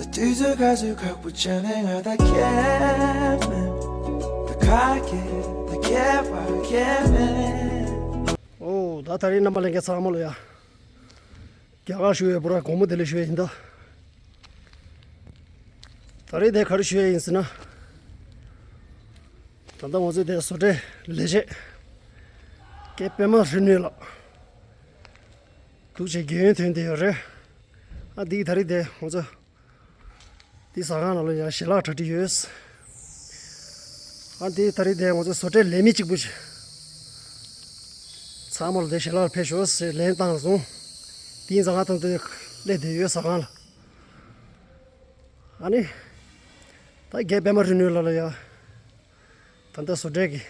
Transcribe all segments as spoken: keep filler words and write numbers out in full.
དུས་ཚོད་ག་ཚོད་ཁག་པོ་བྱས་ནས་ང་ད་ཁྱད་མེད། ད་ཁ་ཁྱད་ད་ཁྱད་པར་ཁྱད་མེད། ཨོ་ད་ད་རིང་རྣམ་པ་ལྷན་རྒྱས་ཚང་མ་ལ་ཡ། རྒྱ་གར་ཞུ་བའི་བུ་ར་དགོང་མོ་དེ་ལས་ཞུ་ཡ་ཡིན་ད། ད་རེས་དེ་ག་རེ་ཞུ་ཡ་ཡིན་ཟེར་ན། ད་ལྟ་ང་ཚོས་དེ་བཟོ་གྲྭའི་ལས་བྱེད། སྐལ་པད་མ་རི་ནོས་ལགས། འདུག་ཅེས་རྒན་ཡོལ་ཐོན་བསྡད་ཡོད་རེད། ཨ་འདི་ད་རེས་དེ་ང་ཚོ། འདི་ཟ་ཁང་ནང་ལ་ཡང་ཞལ་ལག་གྲ་སྒྲིག་ཡོད། ཨ་འདི་ད་རེས་དེ་ང་ཚོ་བཟོ་གྲྭའི་ལས་མི་གཅིག་པུ་ཞིག་ཚང་མ་ལ་དེ་ཞལ་ལག་ཕེབས་ཤོག་ཟེར་ལན་བཏང་སོང་། དེ་ཡིན་ཙང་ང་ད་ལྟ་སླེབས་བསྡད་ཡོད་ཟ་ཁང་ལ། ཨ་ནི། ད་རྒན་པད་མ་རི་ནོས་ལགས་ལ་ཡ། ད་ལྟ་བཟོ་གྲྭའི་གི།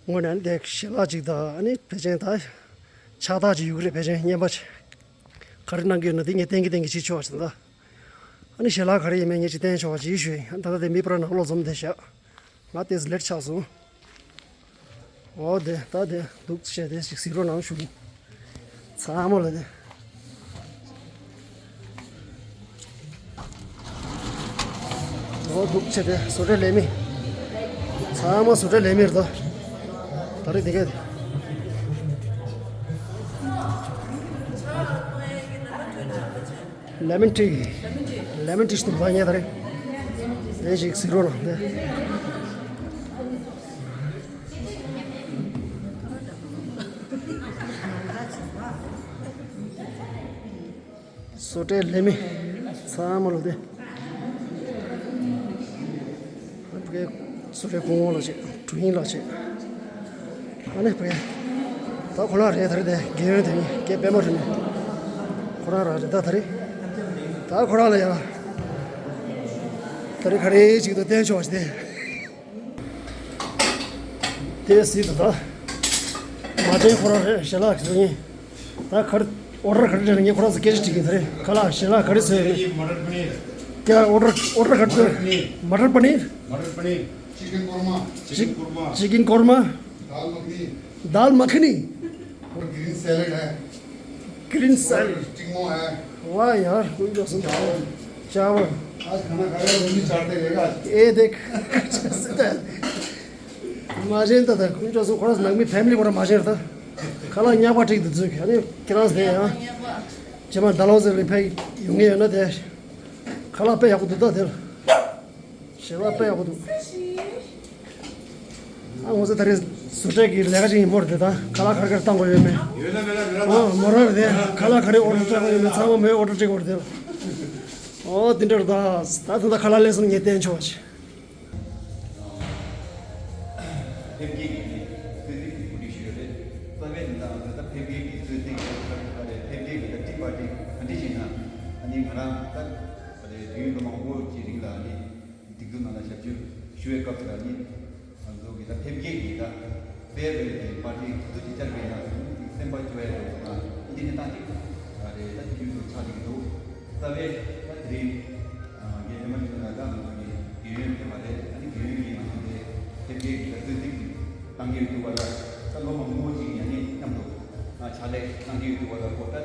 དངོས་གནས་ཨ་ནི་དེ་ཞལ་ལག་ཅིག་དང་ཨ་ནི་ཕལ་ཆེར་ད། ཕྱག་རྟགས་ཅིག་ཡོད་ཀྱི་རེད། ཕལ་ཆེར་རྔན་པ་ཅིག་ག་རེ་གནང་གི་ཡོད་ན་དེ་ངས་གཏན་གྱི་གཏན་གྱི་བྱེད་ཆོག་ཅིག་ད། ཨ་ནི་ཞལ་ལག་ག་རེ་ཡིན་མིན་ངས་ཅིག་བསྟན་ཆོག་ཅིག་ཞུ་ཡིན། ཨ་ནི་ད་ལྟ་དེ་མི་པར་ནང་ལོགས་འཛོམས་བསྡད་ཤག་ང་དེ་ལེ་ཊི་ཆགས་སོང་། འོ་དེ་ད་དེ་འདུག་བྱས་དེ་ཞིག་གཟིགས་རོགས་གནང་ཞུ། ཚང་མ་ལ་དེ། འོ་འདུག་བྱས་དེ་བཟོ་གྲྭའི་ལས་མི། ཚང་མ་བཟོ་གྲྭའི་ལས་མི་རེད་ད། ད་རེས་དེ་གས་དེ། ལེ་མོན་ཊི། ལེ་མོན་ཊི་ཞིག་འདུག་ད་ངས་ད་རེས། དེ་ཞིག་གཟིགས་རོགས་གནང་དེ། བཟོ་གྲྭའི་ལས་མི་ཚང་མ་ལོ་དེ། ཕ་གི་བཟོ་གྲྭའི་སྐུ་ངོ་ལགས་བྱས། དྲུང་ཡིག་ལགས་བྱས། ཨ་ནི་ཕ་གི་ད་ཁོ་རང་རེད། ད་རེས་དེ་རྒན་ཡོལ་དེ་ནི་རྒན་པད་མ་རི་ནོས་ཁོ་རང་རང་རེད། ད་ད་རེས་ད་ཁོ་རང་ལ་ཡང་ད་རེས་ག་རེ་ཅིག་ཏུ་བསྟན་ཆོག་ཅིག་དེ། དེ་སྲིད་དུ་ད། མ་དྲན་ཁོ་རང་རེད་ཞལ་ལག་བཟོ་ཡིན། ད་ག་རེ་ཨོ་ཌར་ག་རེ་སྤྲད་ན་ངས་ཁོ་རང་ཚོ་སྐད་ཆ་དྲིས་ཀྱི་ཡིན། ད་རེས་ཁ་ལག་ཞལ་ལག་ག་རེ་བཟོས་ཡོད། ये मटर पनीर। क्या ऑर्डर ऑर्डर कर दो। मटर पनीर। मटर पनीर। मटर पनीर। चिकन कोरमा। चिकन कोरमा। चिकन कोरमा। दाल मखनी। दाल मखनी। और ग्रीन सैलेड है। Green salad. स्टिंगो है। वाह यार, कोई कसम। चावल। चावल। आज खाना खाएगा, रोटी चाटते रहेगा आज। ये देख। མ་བྱན་ད་ད་ཁོང་ཚོ་ཁོ་རང་ནང་མི་ཕེ་མི་ལི་ཁོ་རང་མ་བྱན་ད། ཁ་ལག་ཉག་པ་སྤྲད་འདུག་ཚུལ་གྱི་ཨ་ནི་ཁྱེད་རང་ཟེར་ཡང་། རྗེས་མ་ད་ལོ་ཟེར་ལི་ཕེ་ཡོང་ངེས་ཡོད་ན་དེ། ཁ་ལག་དཔེ་ཡག་པོ་འདུག་ད་དེར། ཞལ་ལག་དཔེ་ཡག་པོ་འདུག་ཨ་ངོ་ཚ་ད་རེས་བཟོ་གྲྭའི་གི་ལས་ཀ་ཅིག་ཡིན་མོ་རེད་དེ། ད་ཁ་ལག་ག་རེ་ག་རེ་བཏང་དགོས་ཡོད་མེད། ཡོད་ན་མེད་ན་མི་ར་ཨ་མོ་ར་རེད་དེ། ཁ་ལག་ག་རེ་ཨོ་ཌར་སྤྲད་དགོས་ཡོད་མེད། ཚང་མ་མོས་ཨོ་ཌར་སྤྲད་དགོས་རེད་དེ། ཨོ་དེ་འདྲ་རེད་ད། ད་ད་ད་ཁ་ལག་ལས་སོང་ངས་བསྟན་ཆོག་ཅིག་ཕེབས་སྐྱེལ་གྱི་གཙོས་འཛིན་གྱི་གོ་སྒྲིག་ཞུས་ཡོད་རེད། རྩ་བའི་ནི་ད་ང་ཚོ་ད་ཕེབས་སྐྱེལ་གྱི་གཙོས་འཛིན་གྱི་ཕེབས་སྐྱེལ་གྱི་ད་ཏི་པར་ཊི་ག་འདྲ་ཞིག་ན་ཨ་ནི་ང་རང་ད་ད་ལྟའི་དུས་ཡུན་ལོ་མང་པོ་ཅིག་རིང་ལ་ཨ་ནི་སྒྲིག་འཛུགས་ནང་ལ་ཞབས་ཞུ་ཞུ་བའི་སྐབས་ཅིག་ལ་ཨ་ནི་ང་ཚོ་གི་ད་ཕེབས་སྐྱེལ་གྱི་ད་ཕེབས་པའི་པར་ཊི་ཐུགས་རྗེ་ཆེ་བྱས་ན་སེམས་པ་སྐྱོ་ཡ་ཡོད་ཙང་འདི་ནི་ད་ཅིག་ད་རེད་ད་དུས་ཡུན་དུ་ཆགས་ཀྱི་འདུག་རྩ་བའི་ད་དེ་རིང་རྒན་པད་མ་ལི་ནོ་ལགས་ང་ཚོ་གི་རྒན་ཡོལ་ཕེབས་པ་རེད། ཨ་ནི་རྒན་ཡོལ་གྱིས་ང་ཚོ་འདི་ཕེབས་སྐྱེལ་གྱི་ད་གཙོས་འཛིན་གྱི་གཏང་གི་ཡོད་འདུག་པ་ལ་ད་ལོ་མང་པོ་ཅིག་ཡང་ནི་མཉམ་དུ་ཕྱག་ལས་གནང་གི་ཡོད་འདུག་པ་ལ་གོ་ད་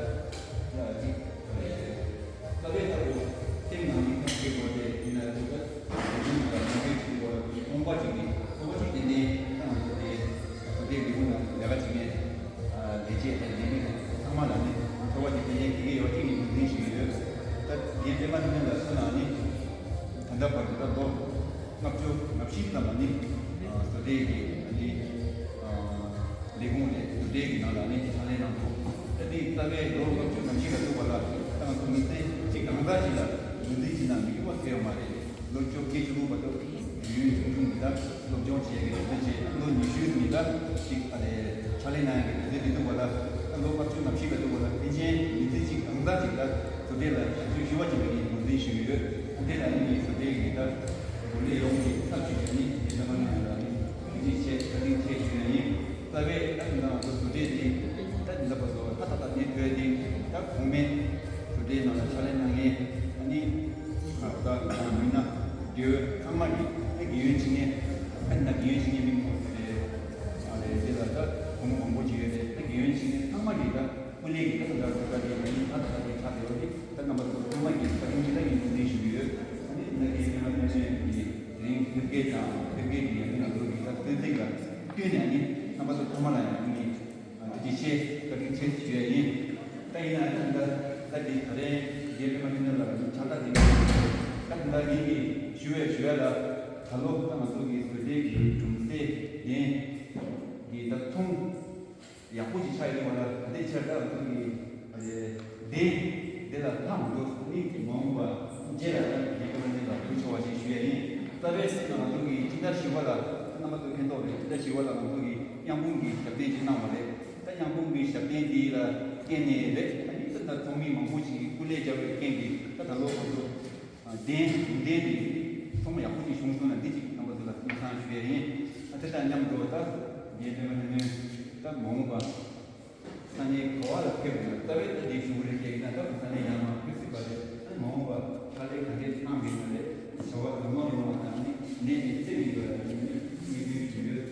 ཅིག་རྩ་བའི་ད་གོ་སེམས་ནང་ནས་ཐབས་ཤེས་དགོས་ཏེ་ཡིན་ན་འདུག་ད་རྒན་ཡོལ་ལ་ང་ཚོའི་ཅིག་གོ་དགོངས་པ་ཅིག་གི་ཚོར་བ་ཅིག་དེ་ནས་ད་ང་ཚོ་དེ་ཚོ་དེ་མི་ཁུངས་ནང་ལས་ཀ་བྱེད་མཁན། ལས་བྱེད་དང་ལས་མི་ཚང་མ་ལ་ནི་ཚོར་བ་ཅིག་ཕན་ཆད་དེ་གའི་ཡོད་ཅིག་ངོས་འཛིན་ཞུས་ཡོད། ད་རྒན་པད་མ་ལི་ནོ་ལགས་མཚོན་ན་ནི་ད་ལྟ་བར་དུ་ད་ལོ་ལྔ་བཅུ་ང་བཞི་ཙམ་ལ་ནི་བཟོ་གྲྭའི་གི་ནི་ལས་ཁུངས་ནས་བཟོ་གྲྭའི་གི་ནང་ལ་ནི་ཕྱག་ལས་གནང་འདུག་ད་དེ་རྩ་བའི་ལོ་ལྔ་བཅུ་ང་བཞི་ལ་ཐུག་པ་ལ་ད་ང་ཚོ་མི་ཚེ་གཅིག་གང་ཟག་ཅིག་ལ་ངོས་འཛིན་བྱེད་ན་མི་དགོས་པ་ཟེར་ཡོད་མ་རེད། ལོ་བཅོ་བརྒྱད་བཅུ་དགུ་བར་དུ་ཡུན་ཆུང་ཆུང་གི་ད་སློབ་སྦྱོང་བྱེད་ཡག་གི་དུས་ཚོད་བྱས། ལོ་ཉི་ཤུ་ནི་ད་ཅིག་ཨ་ནི་ཕྱག་ལས་གནང་ཡག་གི་དུས་ཚོད་དེ་འདུག་པ་ལ། ད་ལོ་ལྔ་བཅུ་ང་བཞི་བར་དུ་བ་ལ་ཕལ་ཆེར་མི་ཚེ་གཅིག་གང་ཟག་ཅིག་ད་བཟོ་གྲྭ་ལ་ཞབས་ཞུ་ཞུ་བ་ཅིག་ལ་ངས་ངོས་འཛིན་ཞུ་གི་ཡོད། དེ་ལ་ནི་ངས་བཟོ་གྲྭའི་གི་ད་དགོན་སྡེ་ཡོངས་ཀྱི་ཚབ་ཞུས་ནས་ནི་དེ་ཚོ་ནང་ལ་ནི་ཐུགས་རྗེ་ཆེ་བཀའ་དྲིན་ཆེ་ཞུ་ཡ་ཡིན། རྩ་བའི་ད་ང་ཚོ་བཟོ་གྲྭའི་དེ་ད་འདི་ལ་བ་སོ་ད་ད་ད་ནས་ཐོས་དེ་ད་གོང་མའི་བཟོ་གྲྭའི་ནང་ལ་ཕྱག་ལས་གནང་མཁན་ཨ་ནི་ང་ད་མི་སྣ་དེ་ཚང་མ་གི་ད་རྒན་ཡོལ་ཕྱིན་མཁན་ཨ་ནི་ད་རྒན་ཡོལ་ཕྱིན་མཁན་མི་མང་པོ་རེད། ཨ་རེད་དེ་ལ་ད་གོང་མ་མང་པོ་ཅིག་ཡོད་རེད། ད་རྒན་ཡོལ་ཕྱིན་མཁན་ཚང་མ་གི་ད་སྐུ་ལས་ཀྱི་ད་ད་ད་ད་དེ་ད་ད་ད་དེ་ཆགས་ཡོད་དེ་ད་རྣམ་པ་ཚོ་ཚང་མ། བསྟུན་ནས་ནི་རྣམ་པ་ཚོ་ཚང་མ་ལ་ཡང་ཐུགས་རྗེ་ཆེ་བཀའ་དྲིན་ཆེ་ཞུ་ཡ་ཡིན། ད་ཡིན་ན་ད་ད་འདི་ད་རེས་རྒན་པད་མ་བསྟན་འཛིན་ལགས་ཀྱི་ཕྱག་རྟགས་དེ་ད་ད་ངེད་ཀྱིས་ཞུ་བའི་ཞུ་ཡ་ལ་ད་ལོ་ད་ང་ཚོ་གི་བཟོ་གྲྭའི་གི་གྲོང་གསེབ་གདན་གྱི་ད་ཚོང་ཡག་པོ་ཞིག་ཆགས་ཡོད་པ་ལ་ད་ལྟའི་ཆར་ད་ང་ཚོ་གི་གདན་འདི་ལ་ལྷག་མི་འདུག་ནི་མ་འོངས་པ་རྗེས་ལ་ད་རྒན་པད་མ་བསྟན་འཛིན་ལགས་ཐུགས་ཆེ་བ་ཞིག་ཞུ་ཡ་ཡིན། རྩ་བའི་ད་ང་ཚོ་གི་སྤྱི་ཟླ་བཞི་པ་ལ་རྣམ་པ་ཚོ་མཁྱེན་རྟོགས་རེད། སྤྱི་ཟླ་བཞི་པ་ལ་ང་ཚོ་གི་མཉམ་སྤུངས་ཀྱི་ཞབས་བརྟན་ཅིག་གནང་བ་རེད། ད་མཉམ་སྤུངས་ཀྱི་ཞབས་བརྟན་འདི་ལ་བརྟེན་ནས་རེད། ད་ནི་ད་ཚོགས་མི་མང་པོ་ཞིག་གིས་སྐུ་ལས་བརྒྱབ་པའི་རྐྱེན་གྱིས་ད་ད་ལོ་ང་ཚོ་གདན་གདན་འདི་ཚང་མ་ཡག་པོ་ཅིག་བྱུང་སོང་ན་འདི་ཅིག་རྣམ་པ་ཚོ་ལ་སྙན་སེང་ཞུ་ཡས་ཡིན། ཨ་དེ་དང་མཉམ་དུ་ད་རྒན་པད་མ་བསྟན་འཛིན་ད་མ་འོངས་པ་ས་གནས་ག་བ་ལ་ཕེབས་ན་རྩ་བའི་ད་འདི་བྱུང་རེད་ཅེས་ན་ད་ས་གནས་ཡར་མར་ཕེབས་སྲིད་པ་རེད། ཨ་མ་འོངས་པ་དཀའ་ལས་ག་འདྲས་གནང་མིན་ན་རེད། བྱ་བ་ལམ་ལྷོང་ཡོང་བ་དང་ནི་ནད་ནས་སེལ་ཡོང་བ་ལ་ནི་དངོས་འབྲེལ་ཞུ་ཡོད།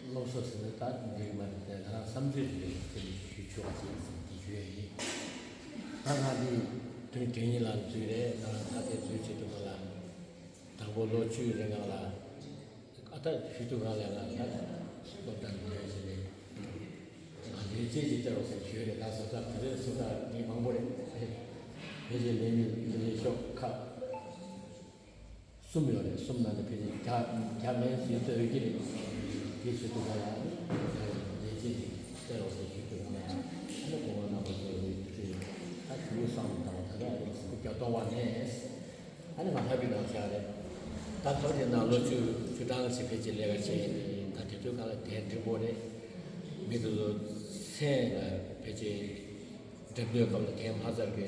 སློབ་གསོ་ཟེར་ན་ད་འགྲིག་མ་རེད་དེ། ང་རང་བསམ་ཚུལ་རེ་ཞུ་ཆོག་ཅེས་ཟེར་གྱི་ཞུ་ཡ་ཡིན། ད་ང་འདི་དོན་དོན་གཉིས་ལ་འཛུལ་རེད། ང་རང་ད་ལྟའི་འཛུལ་བྱེད་ཐུབ་པ་ལ་དང་པོ་ལོ་བཅུའི་རིང་ལ་ཨ་ད་ཞུ་དུས་གང་ལས་ང་ལ་སློབ་གྲྭ་འདི་ཡོད་ཟེར་ནས་ང་ལས་བྱེད་ཅིག་སྟེར་རོགས་ཟེར་ཞུས་རེད། ད་བཟོ་ལྟ་དེ་རེད། བཟོ་ལྟ་མི་མང་པོ་རེད། ཕལ་ཆེར་ལས་མི་ལས་ཤོག་ཁག་གསུམ་ཡོད་རེད། གསུམ་ནང་དུ་ཕལ་ཆེར་བརྒྱ་བརྒྱ་མིན་ཟེར་ཚོད་ཡོད་ཀྱི་རེད། དེ་བྱེད་དུས་ང་ལ་ལས་བྱེད་ཅིག་སྟེར་རོགས་ཟེར་ཞུས་དུས་ང་ལ་ཨ་ནི་གོང་མ་རྣམ་པ་ཚོ་ཡོད་དུས་ད་ཞུ་བསམ་དང་ད་ལྟ་ཡང་སྐུ་བརྒྱ་སྟོང་བ་ནས་ཨ་ནི་ང་ལྷ་བི་ནང་བྱ་རེད། ད་ཐོག་དེ་ནང་ལོ་བཅུ་བཅུ་གྲངས་ཅིག་ཕལ་ཆེར་ལས་ཀ་བྱས་ཡིན། ད་དེ་དུས་གང་ལ་དེ་འགྲིག་པོ་རེད། མི་དེ་ཚོ་སེམས་ལ་ཕལ་ཆེར་འགྲེམས་སྟོན་སྐབས་ལ་དེ་མ་ཚར་གི་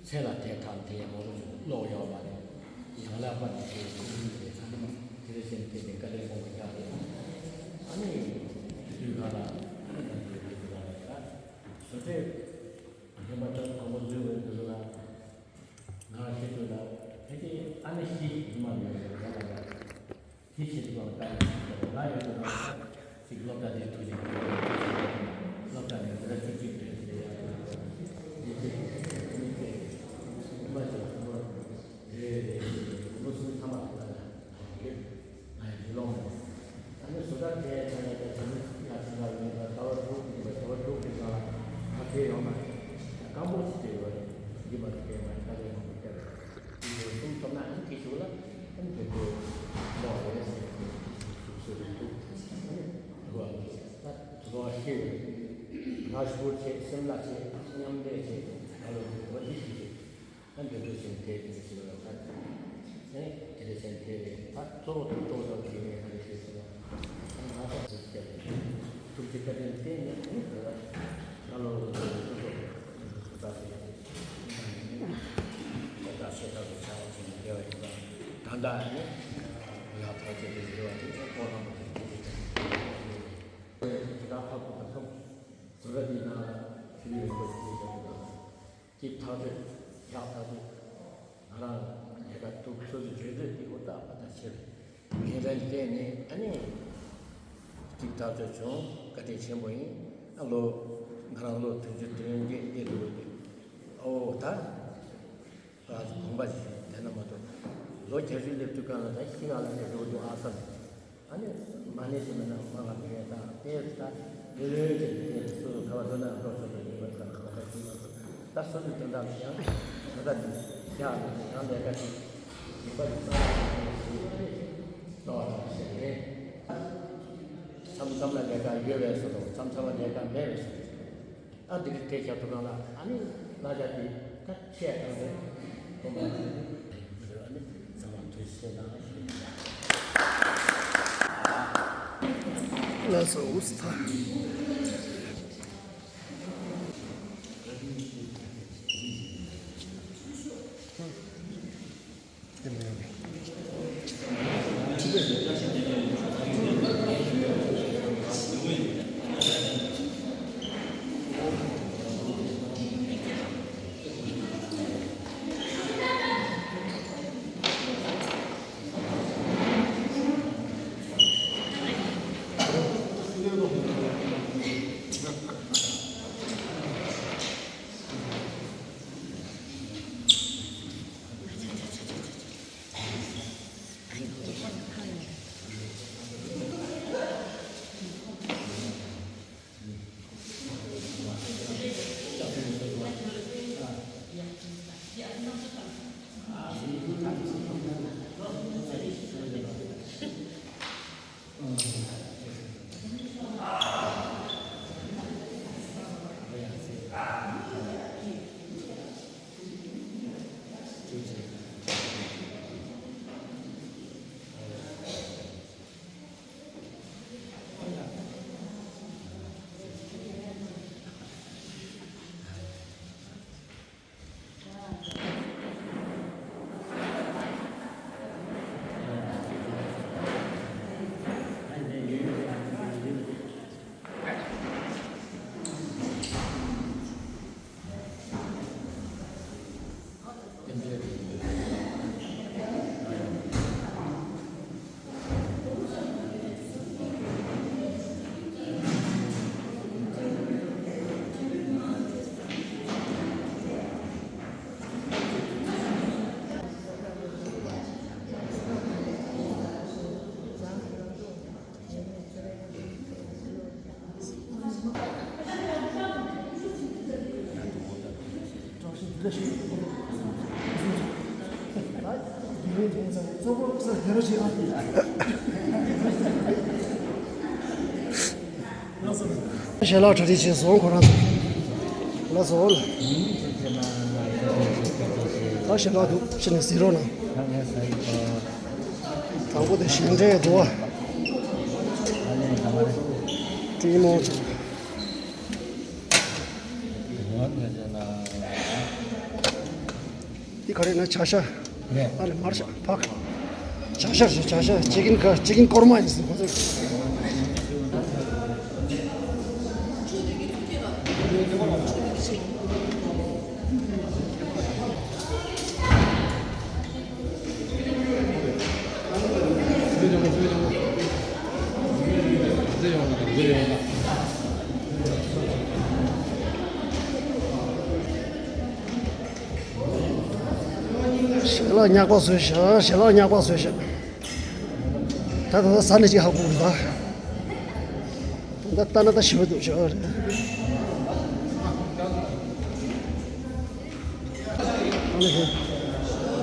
ཚེ་ལ་དེ་དང་དེ་མང་པོ་ཀློག་ཡོད་མ་རེད། ཡང་ལ་པ་ནི་དེ་ཡིན་རེད། དེ་རེ་བཞིན་དེ་ནི་དཀའ་ལས་ཁོང་གི་ཡག་རེད། ཨ་ནི་དེ་དུས་ང་ལ་ཨ་ནི་ང་ཚོའི་དེ་དུས་ལ་རེད་ད། བཟོ་གྲྭའི་རྒན་པ་ལྟར་གོང་མ་འཛུལ་བའི་དུས་ལ་ང་ཤེས་དུས་ལ་ཕལ་ཆེར་ཨ་ནི་ཤི་མ་ཡོད་རེད། ང་ལ་ཡ། དེ་བྱེད་དུས་ལ་ད་ང་ཡོད་དུས་ལ་ཅིག་སློབ་གྲྭ་དེ་ཐུགས་རྗེ་ཆེ། སློབ་གྲྭ་ནས་འཛིན་གྲྭ་བཅུ་གཅིག་བརྒྱུད་དེ་ཡ་དེ་དེ་དེ་དེ་མ་བྱེད་ཁོ་རེ་རེ་ལོ་གསུམ་ཐ་མ་དེ་ལ་ཡོད། ང་ཡི་ལོ་མ་ཨ་ནི་བཟོ་ལྟ་དེ་ཚང་ཡ་དེ་ཚང་ཡ་ཚང་ལ་ཡོད་ལ་ཟླ་བ་དྲུག་ཡིན་པ་ཟླ་བ་དྲུག་གི་ནང་ལ་ང་དེ་ཡོང་མ་རེད། སྐམ་པོ་ཞིག་དེ་ཡོད་རེད། འདི་མ་དེ་མ་ད་རེ་ཡོང་གི་སྟེར། གསུམ་ཐོབ་ན་ཨ་ནི་དེ་ཞུགས་ལ་ཨ་ནི་དེ་ཚོ་ལོག་རེད་ཟེར་ཞུགས་སུ་རེད་འདུག་ཨ་ནི་དུ་བ་ད་དུ་བ་ཤེས་ཡོད། ང་ཤུགས་ཆེ་སེམས་ལ་ཆེ་མཉམ་ལས་ཆེ་ང་ལོ་དུ་བ་འདི་ཞིག་རེད། ཨ་འདི་ཚོ་ཞིག་དེ་དེ་ཞིག་ལ་ད་ཨ་ནི་དེ་ལས་ཆེན་དེ་རེད། ད་གཙོ་བོ་དུ་གཏོང་ཐབས་ཀྱི་ངས་ག་རེ་ཞུས་ཟེར་ན་ང་ཚོ་དེ་སྐྱེ་ཐུགས་རྗེ་བཀའ་དྲིན་བརྟེན་ནས་ཨ་ནི་ད་ང་ལོ་དུ་བ་དུ་བ་ད་ད་ཤེས་ཐབས་ཀྱི་ཆ་ཅིག་ནས་བསྡད་པ་ཡིན་པ། ད་ལྟ་ནི་ཡག་ཐག་ཆོད་དུ་བཟོས་པ་དེ་ཚོ་སྤོ་ལངས་པ་དང་སྐད་ཆ་དྲན་དེ་དག་ཧ་གོ་མ་ཐུབ། བཟོ་གྲྭ་འདི་ནང་ཕྱི་ཡོད་པ་ཞིག་བྱས་པ་དང་སྐྱིད་ཐག་ཆོད་ཡག་ཐག་ཆོད་ང་རང་ལས་ཀ་ཐུབ་ཚོད་ཀྱི་བརྗོད་ཚོད་དེ་ཧུར་ཐག་པ་ཐག་ཆོད། ཉིན་རེ་བལྟས་ནས་ཨ་ནི་སྐྱིད་ཐག་ཆོད་བྱུང་། བཀའ་དྲིན་ཆེན་པོ་ཡིན། ཨ་ལོ་ང་རང་ལོ་དུང་ཕྱུར་དོན་བརྒྱད་སླེབས་འདུག་གི་ཨོ་ད་ཨ་དགོངས་པ་ཞིག་དེ་ན་མ་གཏོགས་ལོ་བརྒྱད་ཅུ་སླེབས་དུས་གང་ལ་ད་ཤི་ཁ་ལ་ནས་འགྲོ་འདུག་ཨ་བསམ། ཨ་ནི་མ་ཎི་ཞིག་མེད་ན་མ་ལ་མི་ཡོད་དང་དེ་ད་ལེ་ལོའི་ཅིག་དེ་སོ་སོ་ག་བ་འགྲོ་ན་འགྲོ་ཆོག་པའི་ཉིན་མོ་དང་གང་ལྟར་ཞིག་མ་གཏོགས་ད་སོ་སོའི་དོན་དག་ལ་ཡང་ད་ལྟ་དེ་ཡག་ལ་ཡང་ལས་ཀ་དེ་ཡིན་པ་ཡིན་ས་ལ་ཞིག་གནང་བ་དང་ཞེས་རེད། མཚམས་མཚམས་ལ་ལས་ཀ་ཡོད་པའི་བཟོ་འདྲ། མཚམས་མཚམས་ལ་ལས་ཀ་མེད་པའི་བཟོ་འདྲ། ཨ་འདི་གི་དེ་བཞག་ཐུབ་གང་ལ་ཨ་ནི་གླ་ཆ་དེ་ད་ཆད་གང་རེད་སྟོང་པ་རེད། ཨ་ནི་ཚང་མ་ཐུགས་རྗེ་ཆེ་གནང་ཞུ། ལགས་སོ། ཨུ་སི་ཐ། ཞལ་ལག་གྲ་སྒྲིག་བྱས་སོང་ཁོ་རང་ཚོ། ལགས་སོ་ལགས། ད་ཞལ་ལག་འདུག་ཕྱི་ནས་གཟིགས་རོགས་གནང་། དང་པོ་དེ་ཞིང་འབྲས་འདུག་བ། ཀྲིན་མོང་། འདི་ག་རེ་ན་བྱ་ཤ། ཨ་ལེ་མར་ཤ་ཕག་བྱ་ཤ་རེད་བྱ་ཤ་ཅི་ཀིན་ག་ཅི་ཀིན་ཀོར་མ་ཡིན་ཟེར་ཁོ་ཚོ། ཞལ་ལག་ཉག་པ་བཟོས་ཤག་ཞལ་ལག་ཉག་པ་བཟོས་ཤག་ད་ད་ལྟ་ཟ་ནས་ཅིག་ཧ་གོ་གི་འདུག་ད་ལྟ་ལྟ་ན་ད་ཞི་བ་འདུག་ཞོག་རེད།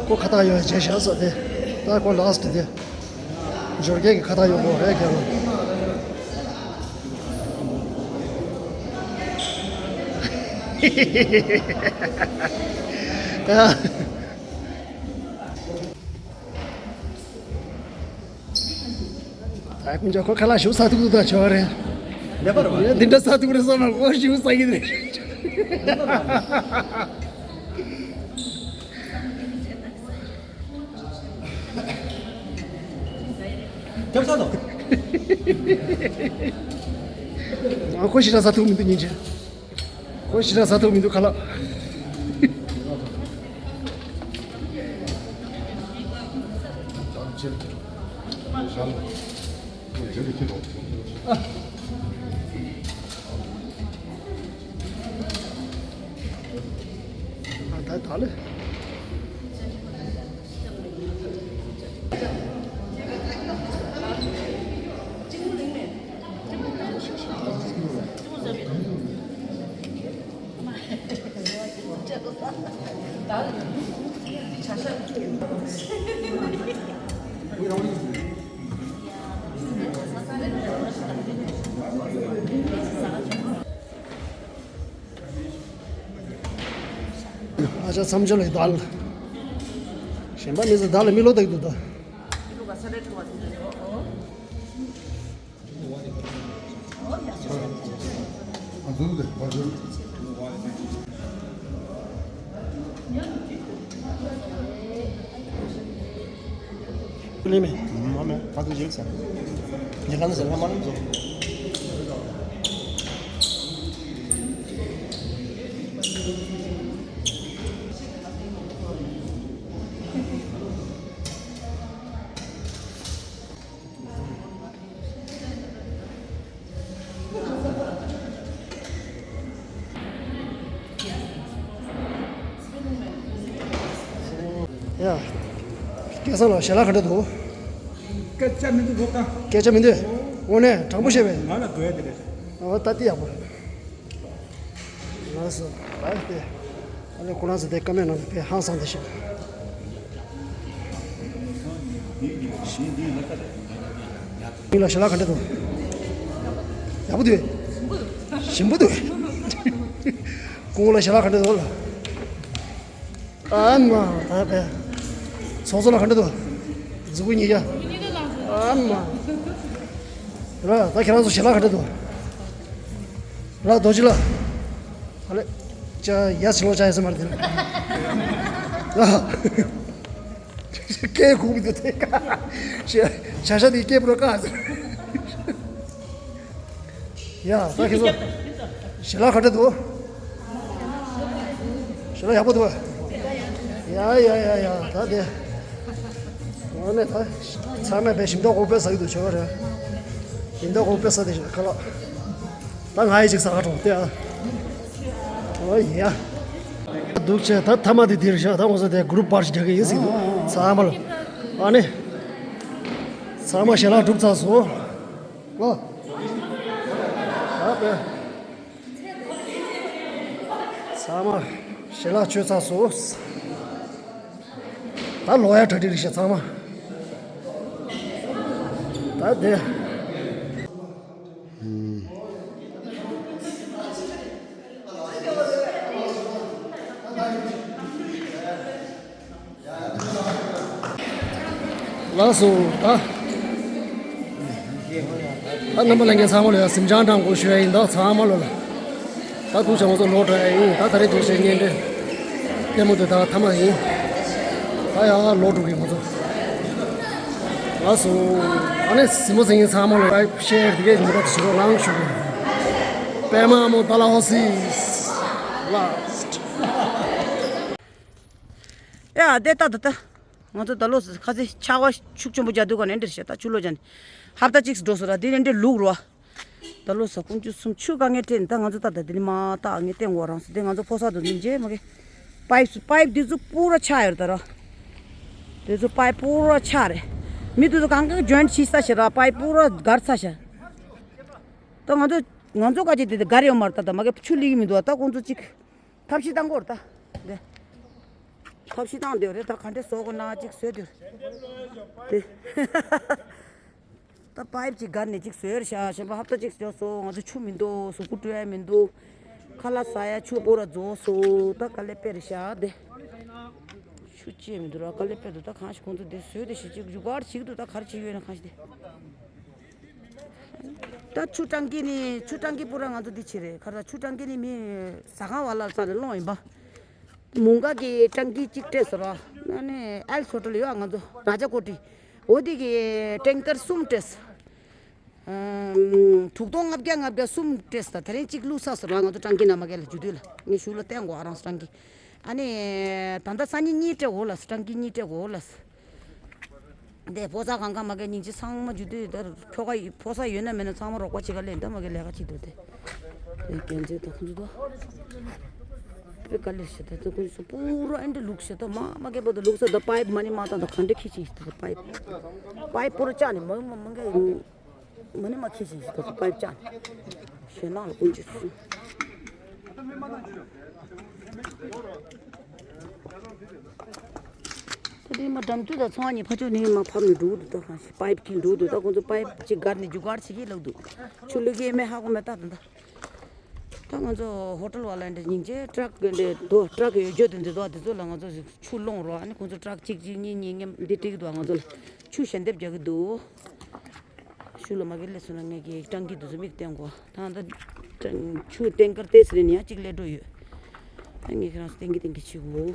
ཁོ་ཁ་བཏགས་ཡོད་བྱས་བཞག་སོ་དེ། ད་ཁོ་ལ་སི་ཊི་དེ། འབྱོར་རྒྱལ་གྱི་ཁ་བཏགས་ཡོད་གོ་རེད་རྒྱལ་ལ། ད་ཀུན་ཅག་ཁོ་ཁ་ལག་ཞུ་ས་ཐུག་ཐུག་ད་ཆོག་རེད། ལེ་པར་བ། འདི་འདྲ་ས་ཐུག་རེད་བསམ་ན་ཁོ་ཞུ་ས་གི་རེད། རྒྱབ་ས་དང་། ཨ་ཁོ་ཞི་ར་ས་ཐུག་མི་འདུག་ཉིན་ཆེ། ཁོ་ཞི་ར་ས་ཐུག་མི་འདུག་ཁ་ལག་ད་ད་ལེ། ཨ་ཅག་མཚམས་སྦྱོར་ལ་དལ། གཞན་པ་མི་ཚོ་དལ་ལ་མི་ལོ་དག་འདུག་ད། ལེ་མེ། མ་མེ། ཁ་ཐུག་ཅིག་ཟ། ཉི་ལམ་ཟེར་ལྷ་མ་ལམ་ཟེར། ཡ། སྐལ་བཟང་ལགས་ཞལ་ལག་ག་འདྲ་འདུག་སྐད་ཆ་མི་འདུག་གོ་ཀ་སྐད་ཆ་མི་འདུག་དངོས་གནས་དྲང་པོ་བཤད་པས། ང་ལ་དགོས་ཡ་དེ་རེད། ཨ་ད་དེ་ཡག་པོ་རེད། ལགས་སོ། ད་དེ། ཨ་ནི་ཁོ་རང་ཚོ་དེ་ཀ་མེད་ནང་དུ་ཕེབས་ཧང་སང་དེ་ཞིག་མི་ལ་ཞལ་ལག་ག་འདྲ་འདུག་ཡག་པོ་འདུག་ཞིམ་པོ་འདུག་སྐུ་ངོ་ལ་ཞལ་ལག་ག་འདྲ་འདུག་ལ། ཨ་མ་ད་པས། ཚོགས་གཙོ་ལ་ག་འདྲ་འདུག་མཛུ་གུ་གཉིས་ཀ་ཨ་མ། ར་ད་ཁྱེད་རང་ཚོ་ཞལ་ལག་ག་འདྲ་འདུག་ར་རྡོ་རྗེ་ལགས། ཨ་ལེ། ཅ་ཡ་སི་ལོ་ཅ་ཡ་སི་མར་དེ། ལ། སྐད་ཁུག་མི་འདུག་དེ་ཀ་ཤ་ཤ་དེ་སྐད་པུ་ར་ཀ་ཟེར། ཡ་ད་ཁྱེད་ཚོ། ཞལ་ལག་ག་འདྲ་འདུག་ཞལ་ལག་ཡག་པོ་འདུག་ཡ་ཡ་ཡ་ཡ་ད་དེ། འོ་ནས་ད། ཚང་མས་པའི་ཞིམ་མདོག་གོང་དཔེ་ཟ་གི་འདུག་ཆོག་ག་རེད། ཞིམ་མདོག་གོང་དཔེ་ཟ་དེ་ཞིག་ཁ་ལག་ད་ང་ཡི་ཅིག་ཟ་ག་འགྲོ་དེ་ཨ། འོ་ཡ། འདུག་ཆེ་ད་ཐ་མ་དེ་འདིར་བཞག་ད་ངོ་ཚ་དེ་གུ་རུབ་པར་ཞིག་རྒྱག་གི་ཡིན་ཟིག་འདུག་ཚང་མ་ལ། ཨ་ནི། ཚང་མ་ཞལ་ལག་གྲུབ་ཚར་སོང་། ལོ། ད་པས། ཚང་མ་ ཞལ་ལག་མཆོད་ཚར་སོང་། ད་ལོག་ཡ་གྲ་སྒྲིག་རེད་ཤག་ཚང་མ། ད་དེ། ལགས་སོ། ད་ད་རྣམ་པ་ལྷན་རྒྱས་ཚང་མ་ལ་ཡང་གཟིམ་འཇག་གྲངས་འགོ་ཞུ་ཡ་ཡིན། ད་ཚང་མ་ལོ་ལ་ད་ཐུགས་ཆེ། ང་ཚོ་ལོག་འགྲོ་ཡ་ཡིན། ད་ད་རེས་དུས་ཆེན་བརྙན་འཕྲིན་ལྟད་མོ་དེ་ད་མཐའ་མ་ཡིན། ད་ཡང་ལོག་འགྲོ་གི་ང་ཚོ། ལགས་སོ། ཨ་ནི་གཟིགས་མོ་གཟིགས་མཁན་ཚང་མ་ལ་ལའིག་ཤེར་དེ་གས་ཉིན་པ་དེ་བྱེད་རོགས་གནང་ཞུ་གི་ཡིན། པད་མ་མོ་ཏཱ་ལ་ཧོ་སི་ལ། ཡ་དེ་ལྟ་ད་ལྟ། ང་ཚོ་ད་ལོ་ཁ་སེ་ཆར་པ་ཤུགས་ཆེན་པོ་རྒྱག་དུས་ག་ནས་འདྲ་ཤག་ད་ཆུ་ལོག་རྒྱག་ནས་ཧབ་ཏ་གཅིག་འགྲོ་སོང་ར། དེ་ནས་འདྲ་ལུག་རོ། ད་ལོ་ས་ཀུན་ཆུ་གསུམ་ཆུ་དཀའ་ངལ་འཕྲད་ནས། ད་ང་ཚོ་ད་ད་དེ་ནས་མ་ད་ངས་བསྟན་འོ་རང་སོ། དེ་ང་ཚོ་ཕོ་གསར་དུ་ནི་མཇལ་མ་གི། པའིབ་པའིབ་དེ་ཚོ་པུ་ར་ཆག་ཡོད་ད་ར། དེ་ཚོ་པའིབ་པུ་ར་ཆག་རེད། མི་དེ་ཚོ་གང་ག་ཇོ་ཡིན་ཊི་བྱས་ས་ཤག་ར། པའིབ་པུ་ར་གར་ས་ཤག་ད་ང་ཚོ་ང་ཚོ་ཀ་ཅིག་དེ་དེ་གར་ཡོད་མ་རེད། ད་ད་མ་གི་ཆུ་ལིག་མི་འདུག་ད་ཁོང་ཚོ་ཅིག་ཐབས་ཤེས་བཏང་གོ་རེད་ད། འདི་ཐབས་ཤེས་བཏང་བསྡད་རེད། ད་ག་འདྲས་བཟོ་དགོས་ན་ཅིག་བཟོས་བསྡད་རེད་དེ། ད་པའིབ་ཅིག་སྒར་ནས་ཅིག་བཟོས་རེད་ཤག་གཞན་པ་ཧབ་ཏ་ཅིག་བཟོས་སོང་། ང་ཚོ་ཆུ་མི་འདུག་གཟུགས་པོ་བཀྲུ་ཡ་མི་འདུག་ཁ་ལག་ཟ་ཡ་ཆུ་པོ་ར་རྫོགས་སོང་། ད་དཀའ་ལས་དཔེ་རེད་ཤག་དེ། ཆུ་ཅིག་མི་འདུག་ར། དཀའ་ལས་དཔེ་འདུག་ད་གང་ཞིག་ཁོང་ཚོ་དེ་བཟོས་དེ་ཞིག་ཅིག་འཇུག་པར་ཞིག་འདུག་ད་ག་རེ་བྱེད་ཡོད་ན་གང་ཞིག་དེ། ད་ཆུ་ཊང་ཀི་ནི་ཆུ་ཊང་ཀི་པུ་ར་ང་ཚོ་འདི་བྱེད་རེད། ཁ་ར་ཆུ་ཊང་ཀི་ནི་མི་ཟ་ཁང་བ་ལ་ས་རེ་སློང་ཡིན་པ། མུང་ག་གི་ཊང་ཀི་གཅིག་སྤྲད་ཟེར་བ། ཨ་ནི་ཨེལ་ཧོ་ཊེལ་ཡོད་ང་ཚོ་ར་ཇ་ཀོ་ཊི། འོ་དེ་གི་ཊེང་ཀར་གསུམ་སྤྲད། ཨམ། དྲུག་སྟོང་ལྔ་བརྒྱ་ལྔ་བརྒྱ་གསུམ་སྤྲད་ས། དེ་རིང་གཅིག་བླུགས་ས་ཟེར་བ། ང་ཚོ་ཊང་ཀི་ནང་མ་གི་ལ་རྒྱུ་དུས་ལ་ངས་གཞུག་ལ་བསྟན་དགོས་ཨ་རང་ཊང་ཀི། ཨ་ནི་ད་ལྟ་སང་ཉིན་གཉིས་སྤྲད་འོ་ལ་ཊང་ཀི་གཉིས་སྤྲད་འོ་ལ། འདི་ཕོ་གསར་གང་ག་མ་གི་སྙིང་རྗེ། ཚང་མ་རྒྱུ་དུས་ད་ཁྱོ་ག་ཕོ་གསར་ཡོད་ན་མེད་ན་ཚང་མ་རོགས་པ་བྱེད་ག་ལས་ད་མ་གི་ལས་ཀ་བྱེད་འདུག་དེ། དེ་རྒྱན་ཆས་དང་ཁོང་ཚོ་ད་དཔེ་དཀའ་ལས་བྱེད། ད་ཚོ་ཁོང་ཚོ་པུ་ར་ཨེ་འདྲ་ལུག་བྱེད། ད་མ་མ་གི་པོ་ད་ལུག་ས་ད་པའིབ་མ་ནི་མ་ད་ད་ག་འདྲ་ཁི་ཆི་ཞིག་ད་པའིབ་པུ་ར་ཅག་ནི་མ་མ་མ་གི་མ་ནི་མ་ཁི་ཆི་ཞིག་ད་པའིབ་ཅག་ནི་ཞེ་ནང་ལ་ཀུན་ཅི་སུ། ད་དེ་མ་འགྲམ་དུ་ད་ཚང་མ་ཕར་ཕྱོགས་ནས་མ་ཕབ་ནས་འགྲོ་གི་འདུག་ད་གང་ཞིག་པའིབ་ཀྱིས་འགྲོ་གི་འདུག་ད་ཁོང་ཚོ་པའིབ་ཅིག་སྒར་ནས་རྒྱུག་སྒར་བྱེད་ཀྱི་ལབ་འདུག་ཆུ་བླུག་གི་མེད་ཧ་གོ་མེད་ད་ད་ད། ད་ང་ཚོ་ཧོ་ཊེལ་བ་ལ་འདྲ་སྙིང་རྗེ། ཊག་གི་འདྲ་འདུག་ཊག་གི་ཡོད་རྒྱུ་དེ་འདི་འདུག་དེ་ཚོ་ལ་ང་ཚོ་ཆུ་སློང་རོགས། ཨ་ནི་ཁོང་ཚོ་ཊག་གཅིག་གཅིག་གཉིས་གཉིས་མཉམ་འདི་སྤྲད་ཀྱི་འདུག་ང་ཚོ་ལ་ཆུ་ཞལ་འདེབས་རྒྱག་གི་འདུག་ཤུལ་ལ་མ་གི་སླེབས་སོང་ན་ངས་ཀྱི་ཊང་ཀི་དེ་ཚོ་མིག་བསྟན་གོ། ད་ད་ཆུ་ཊེང་ཀར་ཏོག་ཙམ་ནི་ཡང་གཅིག་སླེབས་འགྲོ་ཡོད། ད་ངས་ཁྱེད་རང་ཚོ་བསྟན་གི་བསྟན་གི་བྱེད་དགོས།